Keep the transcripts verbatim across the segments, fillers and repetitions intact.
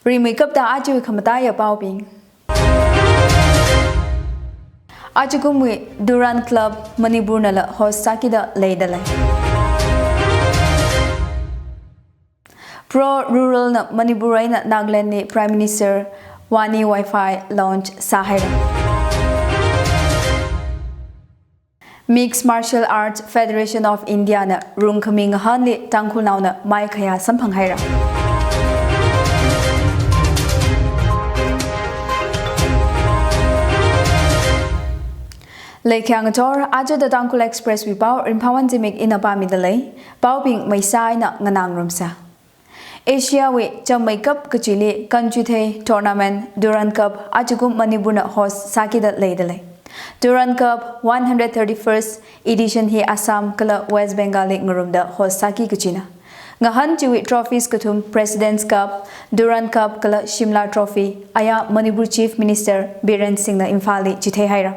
Rimeikapta aja khamataiya paobing. Ajakumwui Durand Cup Manipurnala host sākida leidalei. Pro Ruralna Manipur eina Nagalandli Prime Minister Vani Wi-Fi launch sāhaira. Mixed Martial Arts Federation of Indiana rungkhami ngahānli Tangkhulnaona maikhayā samphanghaira. Leikhyang chor, aja The Tangkhul Express wui pao, Ringphāwon Zimik ina pāmidalei, paobing maisā eina nganāngarumsa. Asiawui chāmmeikap kachili kanchuithei tournament Durand Cup ajakum Manipurna host sākida leidalei. Durand Cup one hundred thirty-first edition hi Assam kala West Bengalli ngarumda host sāki kachina. Ngahān chiwui trophies kathum President's Cup, Durand Cup kala Shimla Trophy aya Manipur Chief Minister Biren Singhna Imphalli chitheihaira.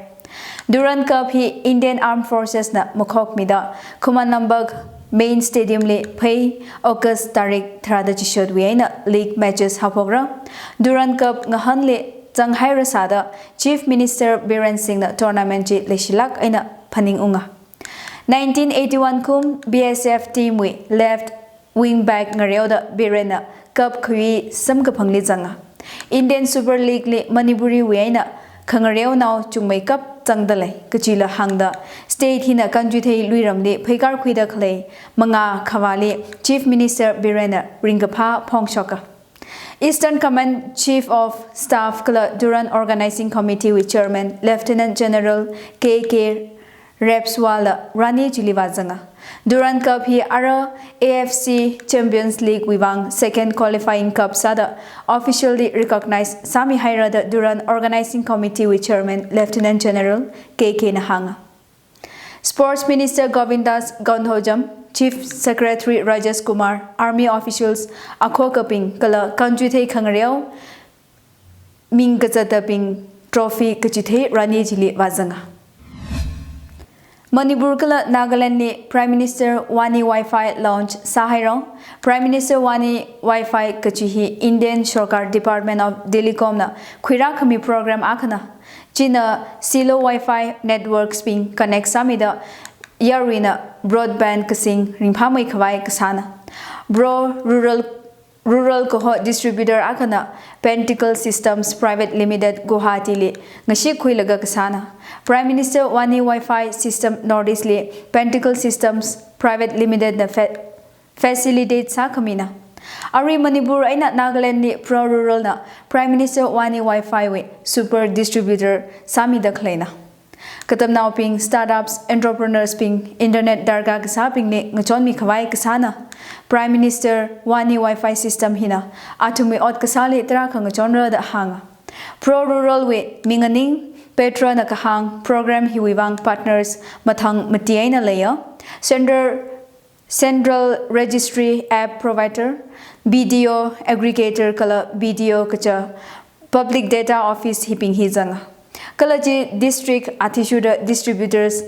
Durand Cup hi Indian Armed Forcesna makhokmida Khuman Lambak Main Stadiumli phei August tarik tharāda chishotwui eina league matches haophokra. Durand Cup ngahānli zanghaira sāda Chief Minister Biren Singhna tournament chi leishilāk eina phaningunga. Nineteen eighty-one kum B S F team wui left wing back ngareoda Birenna cup khayi samkaphangli zanga. Indian Super League li Manipuriwui eina khangareonao chungmeikap zangdalei, kachila hāngda state hina kanchuithei luiramli pheikar khuida khalei mangā khavāli Chief Minister Birenna ringkaphā phongshoka. Eastern Command Chief of Staff kala Durand Organizing Committee wui Chairman Lieutenant General K K Rebswala Rani chili vāzanga. Durand Cup hi ara A F C Champions League wui vang second qualifying cup sāda officially recognize sāmihaira da Durand Organizing Committee wui Chairman Lieutenant General K K na hānga. Sports Minister Govindas Koundhojam, Chief Secretary Rajesh Kumar, army officials, akhokabing kala kanchuithei khangareo ming kazatabing trophy kachithei Rani chili vāzanga. Manipur kala Nagalandli Prime Minister Vani Wi-Fi launch sāhaira. Prime Minister Vani Wi-Fi kachi hi Indian Sorkar Department of Telecomna khuirākhami program akhana. China silo Wi-Fi networks bing connect sāmida yaruina broadband kasing ringphāmei khavai kasāna. Pro Rural Rural kaho distributor akhana Pentacle Systems Private Limited Guwahati li ngashik khuilaga kasāna. Prime Minister Vani Wi-Fi System Northeast li Pentacle Systems Private Limited na fa-, facilitate sākhamina. Arui Manipur eina Nagaland li Pro Rural na Prime Minister Vani Wi-Fi wui super distributor sāmida khaleina. Katamnaobing, startups, entrepreneurs bing, internet darkar kasābingli ngachonmi khavai kasāna. Prime Minister Vani Wi-Fi system hina athumwui ot kasāli tarākha ngachonra da hānga. Pro Rural wui minganing, petra na kahāng program hiwui vang partners mathang mati eina leiya. Central Central Registry App Provider, B D O Aggregator kala B D O kacha Public Data Office hibing hi zanga. Kala chi district athishurda distributors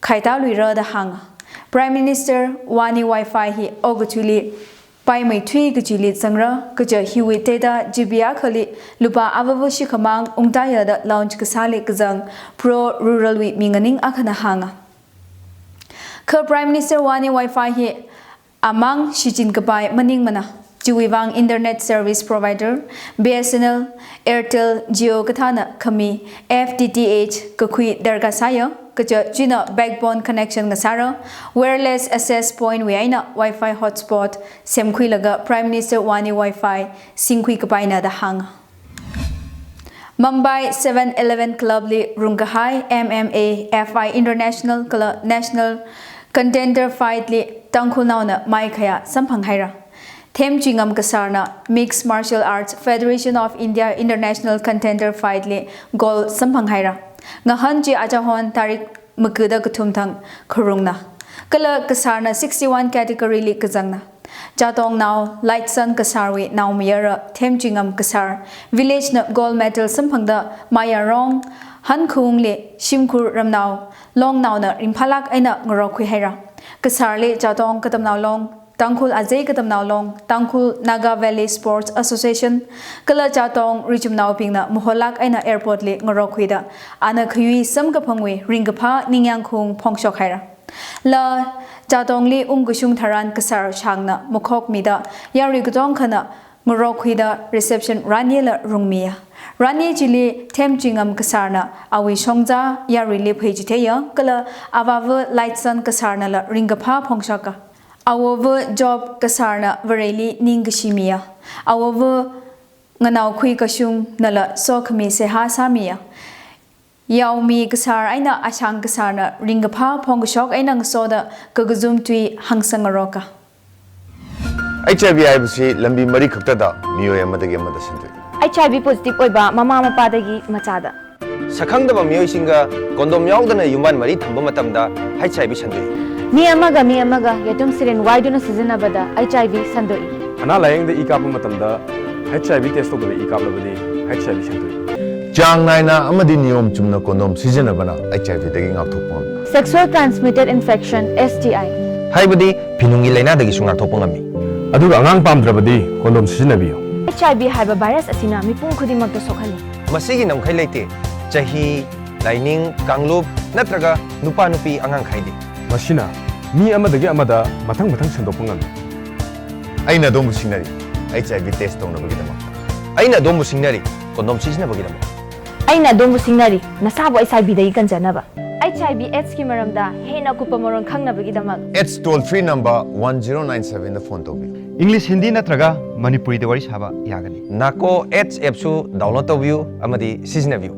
khaitāluira da hānga. Prime Minister Vani Wi-Fi hi okathuili paimeithui kachili zangra, kacha hiwui data G B akhali lupā avāva shikhamang ungtāya da launch kasāli kazang Pro Rural wui minganing akhana hānga. Kha Prime Minister Vani Wi-Fi hi amang shichin kapai maningmana. Chiwui vang internet service provider, B S N L, Airtel, Jio kathāna khami F T T H kakhui darkar sāya, kacha china backbone connection ngasāra, wireless access point wui eina Wi-Fi hotspot semkhuilaga Prime Minister Vani Wi-Fi singkhui kapaina da hānga. Mumbai Seven Eleven Club li rungkahai M M A F I International kala National Contender Fight li Tangkhulnaona maikhayā samphanghaira. Themchuingam Kasarna Mixed Martial Arts Federation of India International Contender Fight li gold samphanghaira. Ngahān chi achahon tarik makuda kathum thang kharungna. Kala Kasarna sixty-one category li kazangna. Chatongnao Lightson Kasarwui naomayara Themchuingam Kasar village na gold medal samphangda mayarong Hankhungli shimkhur ramnao Longnaona ringphālāk eina ngarokkhuihaira. Kasarli Chatong Katamnao Long Tangkhul Azei Katamnao Long, Tangkhul Naga Valley Sports Association, kala Chatong richumnaobingna maholak eina airport li ngarokkhuida, ana khayui samkaphangwui ringkaphā ningyāng khaung phongshok haira. La Chatongli ungkashung tharan kasar shangna makhokmida, yarui katongkhana ngarokkhuida reception ranyela rungmiya. Ranye chili Themchingam kasarna awui shongza yaruili pheichitheiya, kala avāva Lightson kasarnala ringkaphā phongshoka. Awova Job kasarna Vareli ningkashi miya. Awova Nganaokhui Kashungnala sokhami seihā sāmiya. Yaomi kasar eina Ashang kasarna ringkaphā phongkashok eina ngasoda kakazum tui hāngsangngaroka. H I V ꯍꯥꯏꯕꯁꯤ ꯂꯝꯕꯤ ꯃꯔꯤ ꯈꯛꯇꯗ ꯃꯤꯑꯣꯏ ꯑꯃꯗꯒꯤ ꯑꯃꯗ ꯁꯟꯗꯣꯛꯏ꯫ H I V positive ꯑꯣꯏꯕ ꯃꯃꯥ ꯃꯄꯥꯗꯒꯤ ꯃꯆꯥꯗ꯫ ꯁꯛꯈꯪꯗꯕ ꯃꯤꯑꯣꯏꯁꯤꯡꯒ condom ꯌꯥꯎꯗꯅ ꯌꯨꯝꯕꯥꯟ ꯃꯔꯤ ꯊꯝꯕ ꯃꯇꯝꯗ H I V ꯁꯟꯗꯣꯛꯏ꯫ ꯃꯤ ꯑꯃꯒ ꯃꯤ ꯑꯃꯒ ꯌꯦꯇꯨꯝ syringe ꯋꯥꯏꯗꯨꯅ ꯁꯤꯖꯤꯟꯅꯕꯗ H I V ꯁꯟꯗꯣꯛꯏ꯫ ꯑꯅꯥ ꯂꯥꯌꯦꯡꯗ ꯏ ꯀꯥꯞꯄ ꯃꯇꯝꯗ H I V test ꯇꯧꯗꯕ ꯏ ꯀꯥꯞꯂꯕꯗꯤ H I V ꯁꯟꯗꯣꯛꯏ꯫ ꯆꯥꯡ ꯅꯥꯏꯅ ꯑꯃꯗꯤ ꯅꯤꯌꯣꯝ ꯆꯨꯝꯅ condom ꯁꯤꯖꯤꯟꯅꯕꯅ H I V ꯗꯒꯤ ꯉꯥꯛꯊꯣꯛꯄ ꯉꯝꯃꯤ꯫ Sexual transmitted infection, S T I꯫ ꯍꯥꯏꯕꯗꯤ ꯐꯤꯅꯨꯡꯒꯤ ꯂꯥꯏꯅꯥꯗꯒꯤꯁꯨ ꯉꯥꯛꯊꯣꯛꯄ ꯉꯝꯃꯤ꯫ ꯑꯗꯨꯒ ꯑꯉꯥꯡ ꯄꯥꯝꯗ꯭ꯔꯕꯗꯤ condom ꯁꯤꯖꯤꯟꯅꯕꯤꯌꯨ꯫ H I V ꯍꯥꯏꯕ virus ꯑꯁꯤꯅ ꯃꯤꯄꯨꯝ ꯈꯨꯗꯤꯡꯃꯛꯇ ꯁꯣꯛꯍꯜꯂꯤ꯫ ꯃꯁꯤꯒꯤ ꯉꯝꯈꯩ ꯂꯩꯇꯦ꯫ ꯆꯍꯤ, ꯂꯥꯏꯅꯤꯡ, ꯀꯥꯡꯂꯨꯞ ꯅꯠꯇ꯭ꯔꯒ ꯅꯨꯄꯥ ꯅꯨꯄꯤ ꯑꯉꯥꯡ ꯈꯥꯏꯗꯦ꯫ ꯃꯁꯤꯅ ꯃꯤ ꯑꯃꯗꯒꯤ ꯑꯃꯗ ꯃꯊꯪ ꯃꯊꯪ ꯁꯟꯗꯣꯛꯄ ꯉꯝꯃꯤ꯫ ꯑꯩꯅ ꯑꯗꯣꯝꯕꯨ ꯁꯤꯡꯅꯔꯤ, H I V test ꯇꯧꯅꯕꯒꯤꯗꯃꯛ꯫ ꯑꯩꯅ ꯑꯗꯣꯝꯕꯨ ꯁꯤꯡꯅꯔꯤ, condom ꯁꯤꯖꯤꯟꯅꯕꯒꯤꯗꯃꯛ꯫ ꯑꯩꯅ ꯑꯗꯣꯝꯕꯨ ꯁꯤꯡꯅꯔꯤ, ꯅꯁꯥꯕꯨ H I V ꯗꯒꯤ ꯀꯟꯖꯅꯕ꯫ H I V AIDS ꯀꯤ ꯃꯔꯝꯗ ꯍꯦꯟꯅ ꯑꯀꯨꯞꯄ ꯃꯔꯣꯜ ꯈꯪꯅꯕꯒꯤꯗꯃꯛ AIDS toll free number one zero nine seven ꯗ phone ꯇꯧꯕꯤꯌꯨ꯫ English, Hindi ꯅꯠꯇ꯭ꯔꯒ ꯃꯅꯤꯄꯨꯔꯤꯗ ꯋꯥꯔꯤ ꯁꯥꯕ ꯌꯥꯒꯅꯤ꯫ NACO AIDS app ꯁꯨ download ꯇꯧꯕꯤꯌꯨ ꯑꯃꯗꯤ ꯁꯤꯖꯤꯟꯅꯕꯤꯌꯨ꯫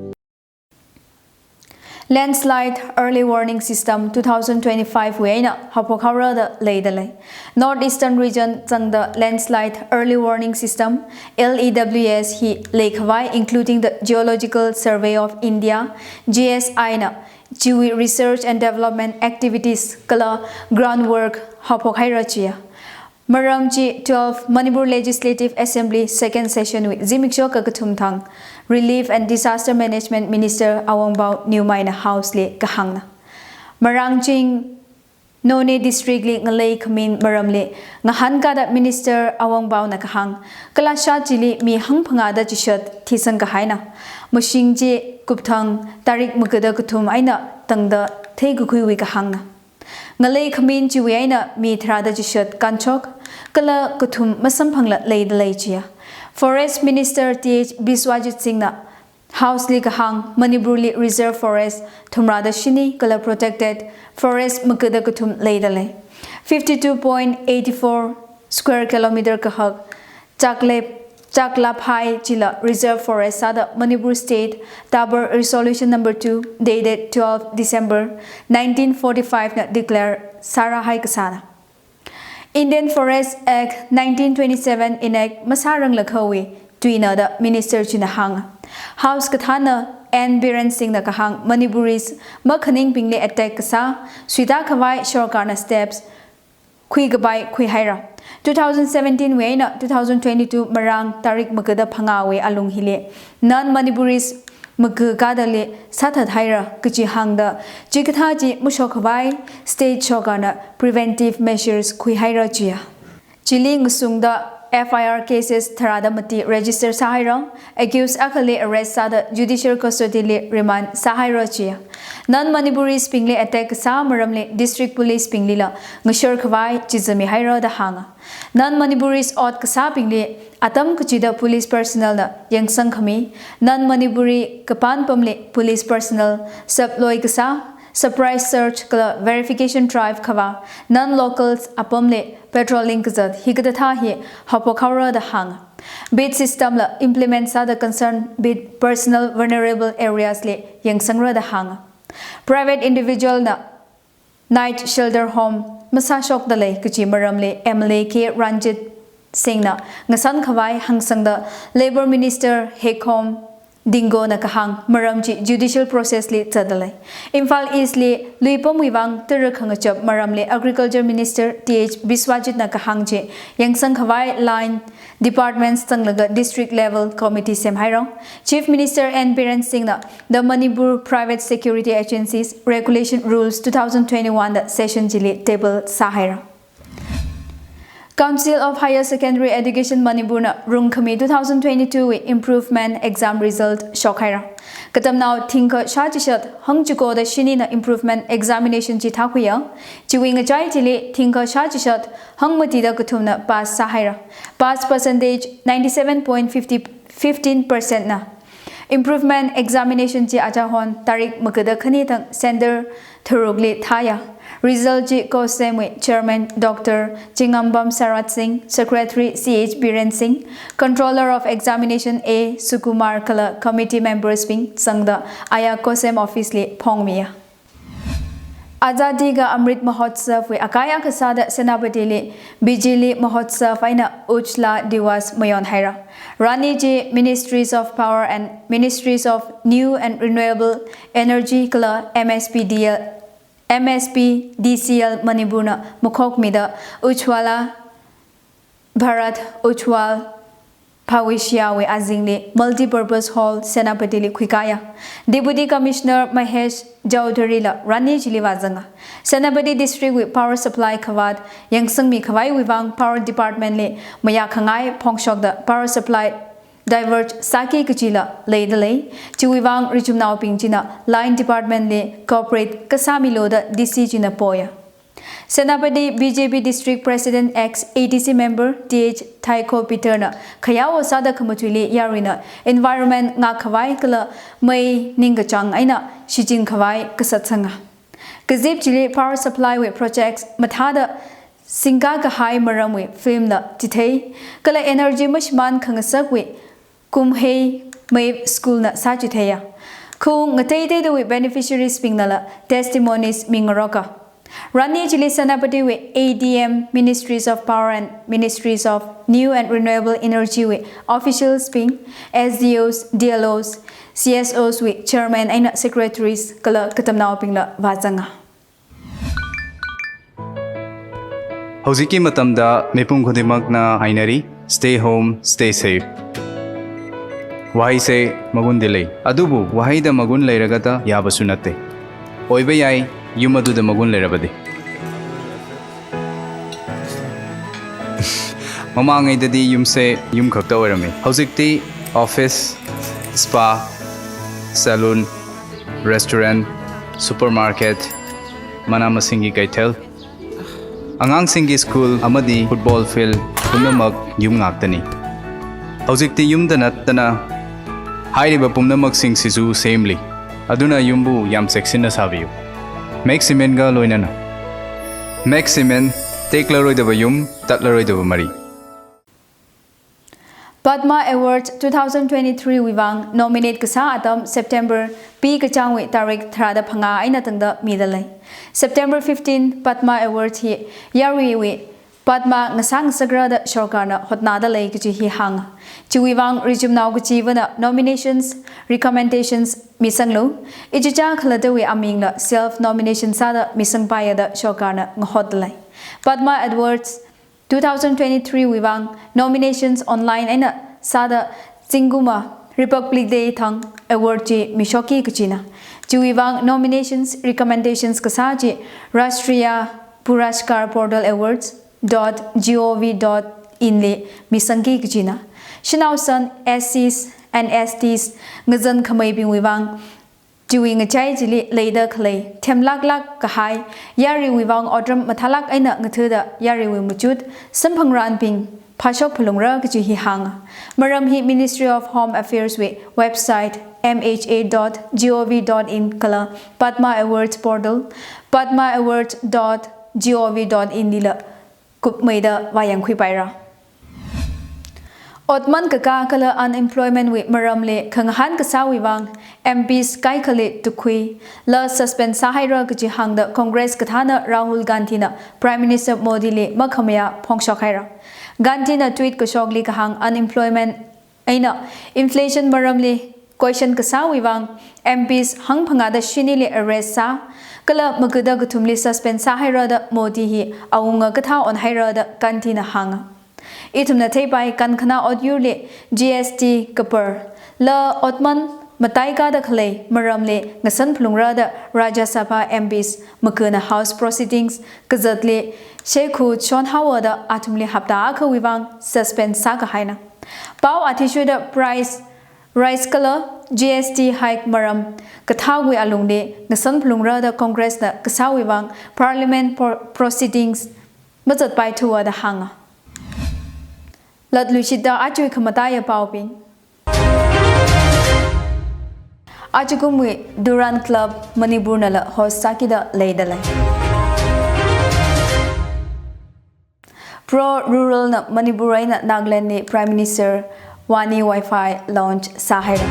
Landslide Early Warning System two thousand twenty-five ꯋꯤ ꯑꯣꯏꯅ ꯍꯥꯄꯣꯛ ꯍꯥꯎꯔꯥꯗ ꯂꯩꯗ ꯂꯩ꯫ North Eastern Region ꯆꯪꯗ Landslide Early Warning System, L E W S, ꯍꯤ ꯂꯩꯈꯥꯋꯥꯏ, including the Geological Survey of India, G S I ꯅ chiwui research and development activities kala groundwork haophok haira chiya. Maram chi twelve Manipur Legislative Assembly second session wui zimiksho kakathum thang Relief and Disaster Management Minister Awangbao Newmai na House li kahāngna. Marangching Noney District li ngalei khamin maramli ngahānkada Minister Awangbao na kahāng, kalasha chili mi hangphangāda chishat thisang kahaina. Mashing chi kupthang tarik magada kathum eina tangda theikakhuiwui kahāngna. Ngalei khamin chiwui eina mi tharāda chishat kanchok, kala kathum masamphangla leida lei chiya. Forest Minister T H Biswajit Singh na House li kahāng, Manipur li reserve forest thumrāda shini kala protected forest magada kathum leida lei. Fifty-two point eight four square kilometer kahak Chaklep, Chaklaphai chila reserve forest sāda Manipur State Tabor Resolution number two dated twelve December nineteen forty-five na declare sāra hai kasāna. Indian Forest Act nineteen twenty-seven enact masāranglakha wui tuina da Minister china hānga. House kathāna N Biren Singh na kahāng, Manipuris makhaningbingli attack kasā suita khavai sorkarna steps khuikapai khuihaira. Two thousand seventeen wui eina two thousand twenty-two Marang tarik magada phangāwui alung hili non-Manipuris maga kadali sāthat haira kachi hāngda, chikathā chi mashok khavai state sorkarna preventive measures khuihaira chiya. Chili ngasungda F I R cases tharāda mati register sāhaira, accused akhali arrest sāda judicial custody li remand sāhaira chiya. Non-Manipuris bingli attack kasā maramli district police binglila ngashar khavai chizami haira da hānga. Non-Manipuris ot kasābingli atam kachida police personnel na yangsang khami, non-Manipuri kapan pamli police personnel sap loi kasā, surprise search kala verification drive khavā, non-locals apamli patrolling kazat hikathā hi haophok haora da hānga. Beat system la implement sāda concern beat personnel vulnerable areas li yangsangra da hānga. Private individual na night shelter home masāshokda lei kachi maramli M L A K Ranjit Singh na ngasān khavai hāngsangda Labour Minister Heikhom Dingo na kahāng, maram chi judicial process li zatda lei. Imphal East li luipamwui vang tara khangachap maramli Agriculture Minister T H Biswajit na kahāng chi yangsang khavai line departments zanglaga district level committee semhaira. Chief Minister N Biren Singh na the Manipur Private Security Agencies Regulation Rules two thousand twenty-one da session chili table sāhaira. Council of Higher Secondary Education Manipur na rungkhami two thousand twenty-two wui improvement exam result shokhaira. Katamnao thingkha shāchishat hangchiko da shinina improvement examination chi thākhuiya. Chiwui ngachai chili thingkha shāchishat hangmati da kathumna pass sāhaira. Pass percentage ninety-seven point fifty, fifteen percent na. Improvement examination chi achahon tarik magada khani thang center tharukli thāya. Result chi COHSEM wui Chairman Doctor Chingambam Sarat Singh, Secretary C H Biren Singh, Controller of Examination A Sukumar kala committee members bing sangda aya COHSEM office li phongmiya. Azadi ka Amrit Mahotsav wui akai akha sāda Senapati li Bijli Mahotsav eina Ujla Diwas mayonhaira. Rani chi Ministries of Power and Ministries of New and Renewable Energy kala M S P D L, M S P D C L Manipur na makhokmida Ujjwala Bharat Ujjwal Bhavishyawui azingli Multipurpose Hall Senapati li khuikaya. Deputy Commissioner Mahesh Chaudhary la rani chili vāzanga. Senapati District wui power supply khavāt yangsangmi khavaiwui vang Power Department li mayākhangai phongshokda power supply divert sāki kachila leidalei. Chiwui vang richumnaobing china line department li cooperate kasāmilu da D C china poya. Senapati B J P District President ex A D C member Th Thaikho Peter na khayao sāda khamatuili yaruina environment ngākkhavai kala mei ningkachāng eina shichin khavai kasatsanga. Kazip chili power supply wui projects mathāda singkakahai maramwui film la chithei, kala energy mashimān khangasakwui kumhei mei school na sāchitheiya. Khung ngateiteidawui beneficiaries bingna la testimonies mingaroka. Rani chili Senapati wui A D M, Ministries of Power and Ministries of New and Renewable Energy wui officials bing, S D Os, D L Os, C S Os wui chairman eina secretaries kala katamnaobingla vāzanga. Hꯧjikki matamda mipum khudingmakna hainari, stay home, stay safe. Waheise magundi lei. Adubu waheida magun leiragada yabasu natte. Oiba yai, yum aduda magun leirabadi. Mamangaidadi yumse yum khakta oirame. Hojikti office, spa, salon, restaurant, supermarket, mana masinggi kaithel, angangsinggi school amadi football field pumnamak yum ngaktani. Hojikti yumda nattana hairiba pumnamaksing sisu semli. Aduna yumbu yam cheksinna sābiyu. Max Cement ga loinana. Max Cement, teklaroidaba yum, tatlaroidaba mari. Padma Award two thousand twenty-three wui vang nominate kasā atam September pi kachāngwui tarik tharāda phangā eina tangda midalei. September fifteen Padma Award hi yaruiwui Padma ngasā ngasakra da sorkarna hotnada lei kachi hi hānga. Chiwui vang richumnao kachivana nominations, recommendations misanglu. Ichicha khalattawui amingla self nomination sāda misangpaiya da sorkarna ngahotdalei. Padma Awards two thousand twenty-three wui vang nominations online eina sāda zingkumva Republic Day thang award chi mishokki kachina. Chiwui vang nominations, recommendations kasā chi Rashtriya Puraskar Portal Awards dot G O V dot in li misangki kachina. Shanao san S Cs and S Ts ngazan khameibingwui vang chiwui ngachai chili leida khalei themlāklāk kahai yaruiwui vang otram mathālāk eina ngathada yaruiwui machut samphangranbing phāshok phalungra kachi hi hānga. Maram hi Ministry of Home Affairs wui website M H A dot G O V dot in kala Padma Awards portal, Padma Awards dot G O V dot in lila kupmeida vāyangkhuipaira. Otman kakā kala unemployment wui maramli khangahān kasāwui vang M Ps kaikhali tukhuila suspend sāhaira kachi hāngda Congress kathāna Rahul Gandhi na Prime Minister Modi li makhamayā phongshokhaira. Gandhi na tweet kashokli kahāng unemployment eina inflation maramli question kasāwui vang M Ps hangphangāda shinili arrest sā, kala magada kathumli suspend sāhaira da Modi hi awunga kathā onhaira da Gandhi na hānga. Ithumna theipai kankhana otyurli G S T kapar, la otman mataikada khalei maramli ngasan phalungra da Rajya Sabha M Ps makana House proceedings kazatli shekhu chonhaowa da athumli hapta akhawui vang suspend sākahaina. Pao athishurda price rise kala G S T hike maram kathāwui alungli ngasan phalungra da Congress na kasāwui vang Parliament pro- proceedings mazatpaithuwa da hānga. Latluishitda ajawui khamataiya paobing. Ajakumwui Durand Club Manipur nala host sākida leidalei. Pro Rural na Manipur eina Nagaland li Prime Minister Vani Wi-Fi launch sāhaira.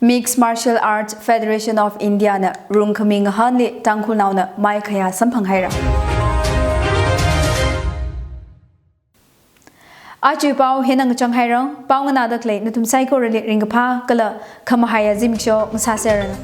Mixed Martial Arts Federation of India na rungkhami ngahānli Tangkhulnaona maikhayā samphanghaira. Ajawui pao hina ngachang hairang, pao nganāda khalei nathum saikorali ringkaphā kala khamahaiya zimiksho ngasāserranu.